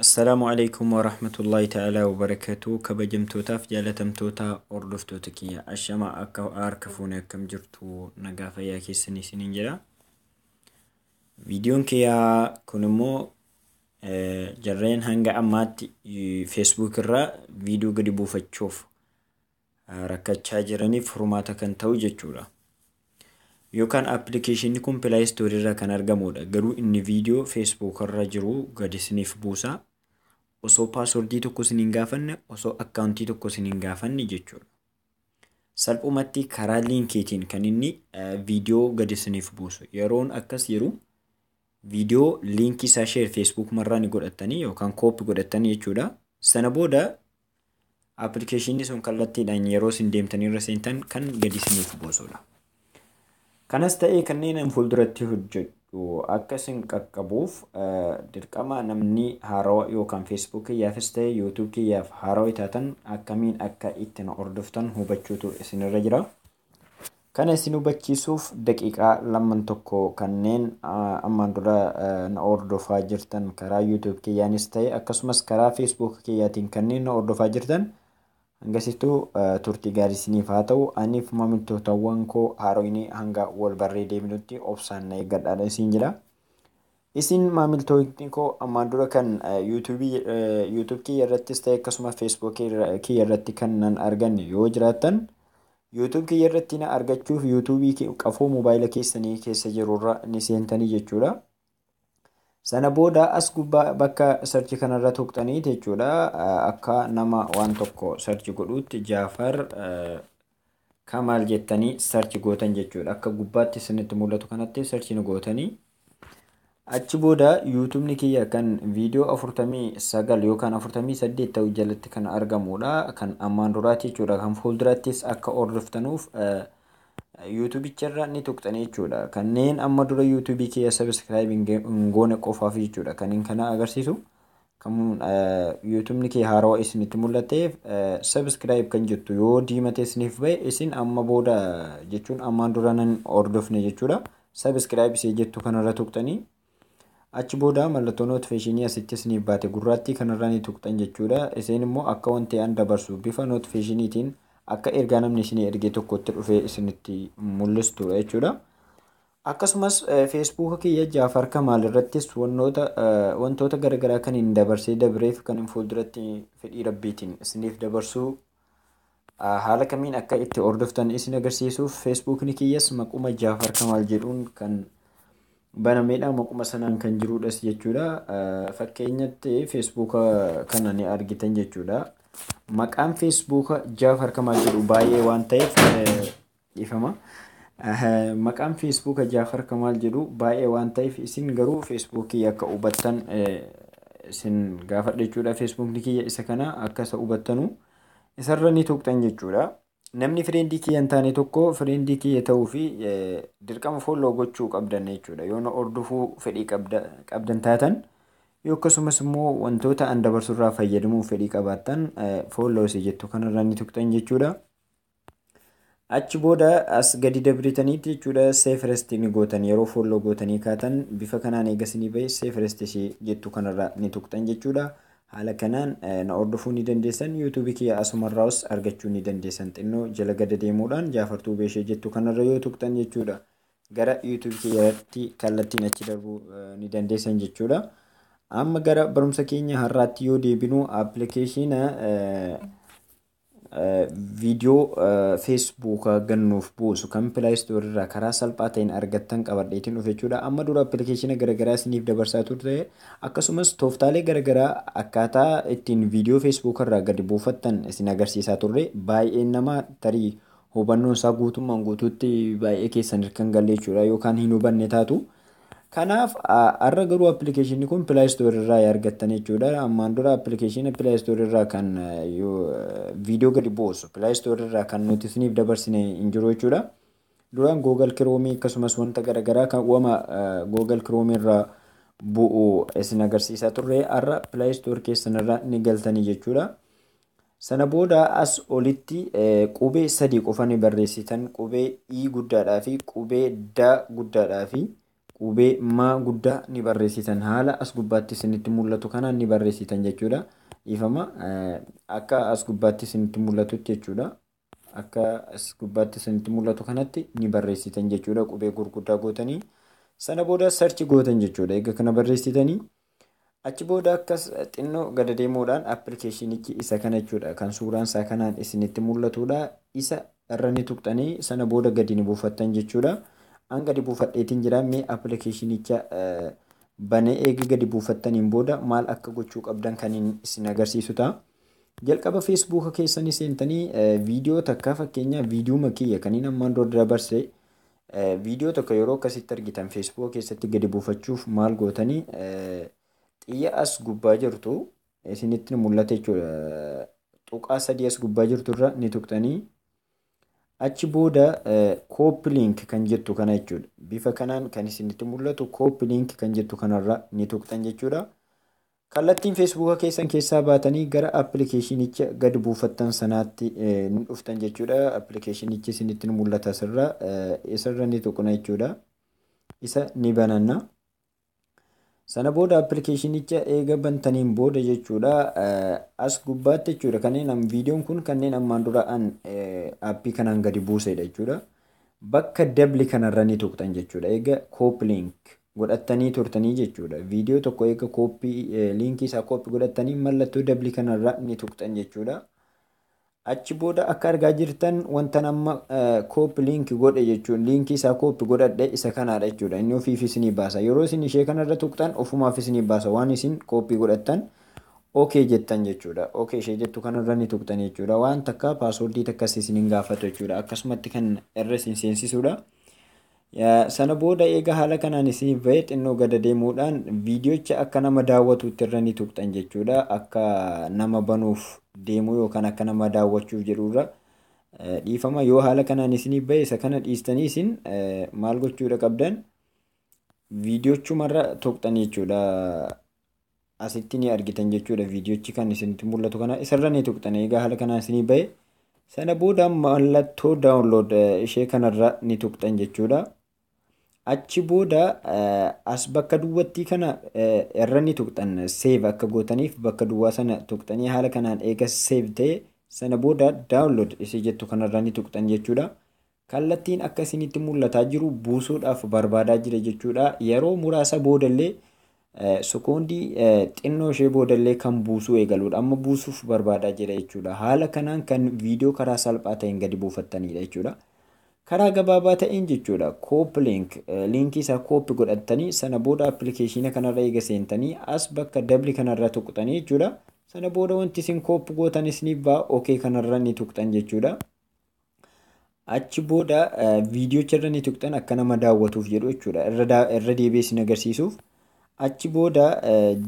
Assalaamu alaikum warahmatullahi ta'ala wabarakatuh. Kabajamtootaaf jaalatamtoota hordoftoota kiyya, ashama akka harka fuune, akkam jirtu? Nagaa fayyaa keessanii isiniin jedha. Viidiyoon kiyyaa kun immoo jarreen hanga ammaatti Facebook irraa viidiyoo gadi buufachuuf rakkachaa jiraniif furmaata kan ta'u jechuudha. Yookaan appilikeeshinni kun Play Store irraa kan argamudha. Garuu inni viidiyoo Facebook irra jiru gadi isiniif buusa. Osoo paaswordii tokko isin hin gaafanne, osoo akkaawuntii tokko isin hin gaafanne jechuudha. Salphumatti karaa liinkiitiin kan inni viidiyoo gadi isiniif buusu. Yeroon akkas jiru viidiyoo liinkii isaa share Facebook marraa ni godhattanii yookaan copy godhattanii jechuudha. Sana booda appilikeeshinni sun kallattiidhaan yeroo isin deemtanii irra seentan kan gadi isiniif buusudha. Kanas ta'ee kanneen an fuulduratti hojjedhu akka isin qaqqabuuf, dirqama namni haarawaa yookaan Facebook kiyyaafis ta'e YouTube kiyyaaf haarawaa taatan akkamiin akka itti na hordoftan hubachuutu isinirra jira. Kana isin hubachiisuuf daqiiqaa lamman tokko kanneen ammaan dura na hordofaa jirtan, karaa YouTube kiyyaanis ta'e akkasumas karaa Facebook kiyyaatiin kanneen na hordofaa jirtan, hangasittuu turtii gaarii isiniif haa ta'u. Aniif maamiltootawwan koo haaroyni hanga wal barree deemnutti obsaan na eeggadhaadha isin jedha. Isin maamiltoonni koo ammaan dura kan YouTube kiyya irrattis ta'e akkasuma Facebook kiyya irratti kan nan arganne yoo jiraattan, YouTube kiyya irratti na argachuuf YouTube qafoo moobaayila keessanii keessa jirurra ni seentanii jechuudha. Sana booda as gubbaa bakka search kanarra tuqxanii jechuudha. Akka nama waan tokko search godhuutti Jaafar Kamaal jettanii search gootan jechuudha. Akka gubbaatti isinitti mul'atu kanatti search ni gootanii. Achi booda yuutuubni kiyya kan viidiyoo 49 yookaan 48 ta'u jalatti kan argamudha. Kan ammaan duraati jechuudha. Kan fuuldurattis akka hordoftanuuf yuutuubicharra ni tuqxanii jechuudha. Kanneen amma dura yuutuubii kiyya subscribe hin goone qofaaf jechuudha. Kan inni kana agarsiisu. Kan yuutuubni kiyya haarawaa isinitti mul'ateef, subscribe kan jettu yoo diimatee isiniif bahe, isin amma booda jechuun ammaan dura nan hordofne jechuudha. Subscribe isee jettu kanarra tuqxanii, achi booda mallattoo notificationii asitti isiniif baate gurraattii kanarra ni tuqxan jechuudha. Isheen immoo akka wanti an dabarsu bifa notificationiitiin akka ergaa namni isinii ergee tokkotti dhufee isinitti mul'istudha jechuudha. Akkasumas feesbuuka kiyya Jaafar Kamaal irrattis wantoota garaagaraa kan hin dabarsee dabreef kan hin fuulduratti fedhii rabbiitiin isiniif dabarsuu, haala kamiin akka itti hordoftan isin agarsiisuuf, feesbuukni kiyyas maquma Jaafar Kamaal jedhuun kan banameedha. Maquma sanaan kan jirudhas jechuudha. Fakkeenyatti feesbuuka kana ni argitan jechuudha. Maqaan feesbuuka Jaafar Kamaal jedhu baay'ee waan ta'eef, dhiifama. Maqaan feesbuuka Jaafar Kamaal jedhu baay'ee waan ta'eef, isin garuu feesbuukii akka hubattan isin gaafadha jechuudha. Feesbuukni kiyya isa kana akka isa hubattanu isarra ni tuqxan jechuudha. Namni friendii kiyya hin taane tokko friendii kiyya ta'uu fi dirqama follow gochuu qabdan jechuudha. Yoo na hordofuu fedhii qabdan taatan, yoo akkasumas immoo wantoota an dabarsurraa fayyadamuu fedhii qabaattan, follow isee jettu kanarra ni tuqxan jechuudha. Achi booda as gadi dabritaniitti jechuudha, see first ni gootan. Yeroo follow gootanii kaatan, bifa kanaan eegasanii bahe, see first ishee jettu kanarra ni tuqxan jechuudha. Haala kanaan na hordofuu ni dandeessan. Yuutuubii kiyya asumarraas argachuu ni dandeessan. Xinnoo jala gada deemuudhaan Jaafar Tuubee ishee jettu kanarra yoo tuqxan jechuudha. Gara yuutuubii kiyyaatti kallattiin achi darbuu ni dandeessan jechuudha. Amma gara barumsa keenya har'aatti yoo deebinu, appilikeeshina viidiyoo feesbuukaa gannuuf buusu kan Play Store irraa karaa salphaa ta'een argattan qabadheetiin dhufe jechuudha. Amma dura appilikeeshina garaagaraa isiniif dabarsaa turte, akkasumas tooftaalee garaagaraa akkaataa ittiin viidiyoo feesbuukaa irraa gadi buufattan isin agarsiisaa turre. Baay'een nama tarii hubannoon isaa guutummaan guutuutti baay'ee keessan kan galle jechuudha, yookaan hin hubanne taatu. Kanaaf har'a garuu appilikeeshinni kun Play Store irraa argattan jechuudha. Ammaan dura appilikeeshina Play Store irraa kan viidiyoo gadi buusu Play Store irraa kan nuti isiniif dabarsine hin jiru jechuudha. Duraan Google Chrome akkasumas wanta garaagaraa kan uumama Google Chrome irraa bu'u isin agarsiisaa turre. Har'a Play Store keessan irra ni galtanii jechuudha. Sana booda as olitti qubee sadii qofa ni barreessitan: qubee I guddaadhaa fi qubee D guddaadhaa fi Qubee maa guddaa ni barreessitan, haala as gubbaatti isinitti mul'atu kanaan ni barreessitan jechuudha. Dhiifama, akka as gubbaatti isinitti mul'atutti jechuudha. Akka as gubbaatti isinitti mul'atu kanatti ni barreessitan jechuudha, qubee gurguddaa gootanii. Sana booda search gootan jechuudha. Egaa kana barreessitanii achi booda akkas xinnoo gada deemuudhaan appilikeeshinichi isa kana jechuudha. Kan suuraan isaa kanaan isinitti mul'atudha. Isa irra ni tuqxanii sana booda gadi ni buufattan jechuudha. An gadi buufadheetiin jira. Mee appilikeeshinicha banee eega gadi buufattaniin booda maal akka gochuu qabdan kan isin agarsiisu ta'a. Jalqaba Feesbuuka keessanii seentanii viidiyoo takka, fakkeenyaaf viidiyoo kiyya kan inni ammaan dura dabarse, viidiyoo tokko yeroo akkasitti argitan Feesbuuka keessatti gadi buufachuuf maal gootanii? Xiyya as gubbaa jirtu isinitti mul'ata jechuudha. Tuqaa sadii as gubbaa jirtu irra ni tuqxanii achi booda copy link kan jettu kana jechuudha. Bifa kanaan kan isinitti mul'atu copy link kan jettu kanarra ni tuqxan jechuudha. Kallattiin Feesbuuka keessan keessaa baatanii gara appilikeeshinicha gadi buufattan sanaatti ni dhuftan jechuudha. Appilikeeshinichi isinitti ni mul'ata asirra, isarra ni tuqna jechuudha. Isa ni bananna. Sana booda appilikeeshinicha eega bantaniin booda jechuudha, as gubbaatti jechuudha, kanneen viidiyoon kun kanneen ammaan dura an aappii kanaan gadi buusedha jechuudha. Bakka dabli kanarra ni tuqxan jechuudha. Eega copy link godhattanii turtanii jechuudha. Viidiyoo tokko eega copy liinkii isaa copy godhattanii mallattoo dabli kanarra ni tuqxan jechuudha. Achi booda akka argaa jirtan wanta amma copy link godhe jechuun liinkii isaa copy godhadhe isa kanaadha jechuudha. Inni ofiif isinii baasa. Yeroo isin ishee kanarra tuqxan ofumaaf isinii baasa waan isin copy godhattan. Okay jettan jechuudha. Okay ishee jettu kanarra ni tuqxan jechuudha. Waan takka paaswordii takkas isin hin gaafatu jechuudha. Akkasumatti kan irra isin seensisuudha. Sana booda eega haala kanaan isiniif bahee xinnoo gada deemuudhaan viidiyocha akka nama daawwatutti irra ni tuqxan jechuudha. Akka nama banuuf deemuu yookaan akka nama daawwachuuf jedhurra, dhiifama, yoo haala kanaan isiniif bahe isa kana dhiistanii isin maal gochuudha qabdan? Viidiyochumarra tuqxan jechuudha. Asitti ni argitan jechuudha, viidiyochi kan isinitti mul'atu kana isarra ni tuqxan egaa haala kanaan isinii bahe. Sana booda mallattoo download ishee kanarra ni tuqxan jechuudha. Achi booda as bakka duwwattii kana irra ni tuqxan, save akka gootaniif bakka duwwaa sana tuqxanii haala kanaan eega save ta'e sana booda download isii jettu kanarra ni tuqxan jechuudha. Kallattiin akka isinitti mul'ataa jiru buusuudhaaf barbaadaa jira jechuudha. Yeroo muraasa boodallee, sekoondii xinnoo ishee boodallee kan buusuu eegaluudha. Amma buusuuf barbaadaa jira jechuudha. Haala kanaan kan viidiyoo karaa salphaa ta'een gadi buufattanidha jechuudha. Karaa gabaabaa ta'een jechuudha. Copy link, liinkii isaa copy godhattanii sana booda appilikeeshina kanarra eega seentanii as bakka dabli kanarra tuqxanii jechuudha. Sana booda wanti isin copy gootan isiniif ba'a, okay kanarra ni tuqxan jechuudha. Achi booda viidiyoocha irra ni tuqxan akka nama daawwatuuf jedhu jechuudha. Irra deebi'ee isin agarsiisuuf. Achi booda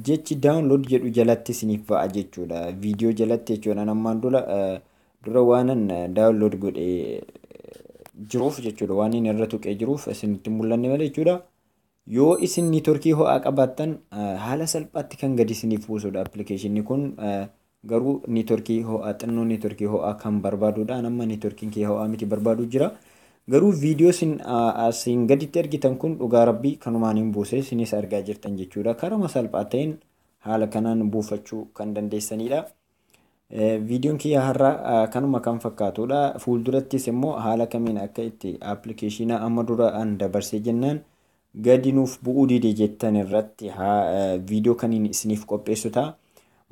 jechi download jedhu jalatti isiniif ba'a jechuudha. Viidiyoo jalatti jechuudha. Ammaan dura waanan download godhee jiruuf jechuudha. Waan inni irra tuqee jiruuf isinitti mul'anne malee jechuudha. Yoo isin niitoorkii ho'aa qabaattan haala salphaatti kan gadi isiniif buusudha appilikeeshinni kun, garuu niitoorkii ho'aa, xinnoo niitoorkii ho'aa kan barbaadudha. Amma niitoorkiin kee ho'aa miti, barbaadu jira. Garuu viidiyoo isin asiin gaditti argitan kun dhugaa rabbii kanumaan hin buuse, isinis argaa jirtan jechuudha. Karama salphaa ta'een haala kanaan buufachuu kan dandeessanidha. Viidiyoon kiyya har'aa kanuma kan fakkaatudha. Fuuldurattis immoo haala kamiin akka itti appilikeeshina amma dura an dabarsee jennaan gadi nuuf bu'uu dide jettan irratti viidiyoo kaniin isiniif qopheessu ta'a.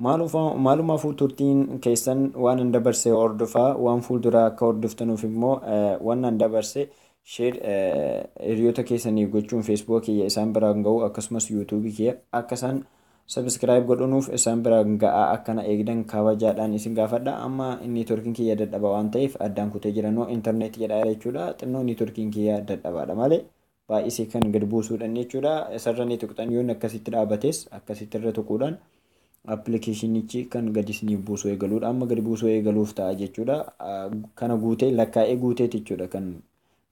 Maalumaafuu turtiin keessan waan an dabarse hordofaa, waan fuulduraa akka hordoftanuuf immoo waan an dabarse share hiriyoota keessanii gochuun Feesbuuk kiyya isaan biraan ga'u, akkasumas Yuutuubii kiyya akka isaan subscribe godhanuuf isaan biraan ga'aa, akkana eegdan kabajaadhaan isin gaafadha. Amma niitoorkiin kiyya dadhaba waan ta'eef addaan kutee jiranoo intarneetii jedhaa jechuudha. Xinnoo niitoorkiin kiyya dadhabaadha malee baay'isee kan gad buusuudhaan jechuudha. Isarra ni tuqxan, yoon akkasitti dhaabates akkasitti irra tuquudhaan appilikeeshinichi kan gadi isiniif buusuu eegaluudha. Amma gadi buusuu eegaluuf ta'a jechuudha. Kana guutee lakkaa'ee guuteeti jechuudha kan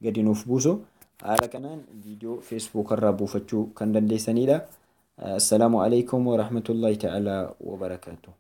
gadi nuuf buusu. Haala kanaan viidiyoo Feesbuuk irraa buufachuu kan dandeessanidha. Assalaamu alaikum wa rahmatullahi ta'ala wa barakaatuh.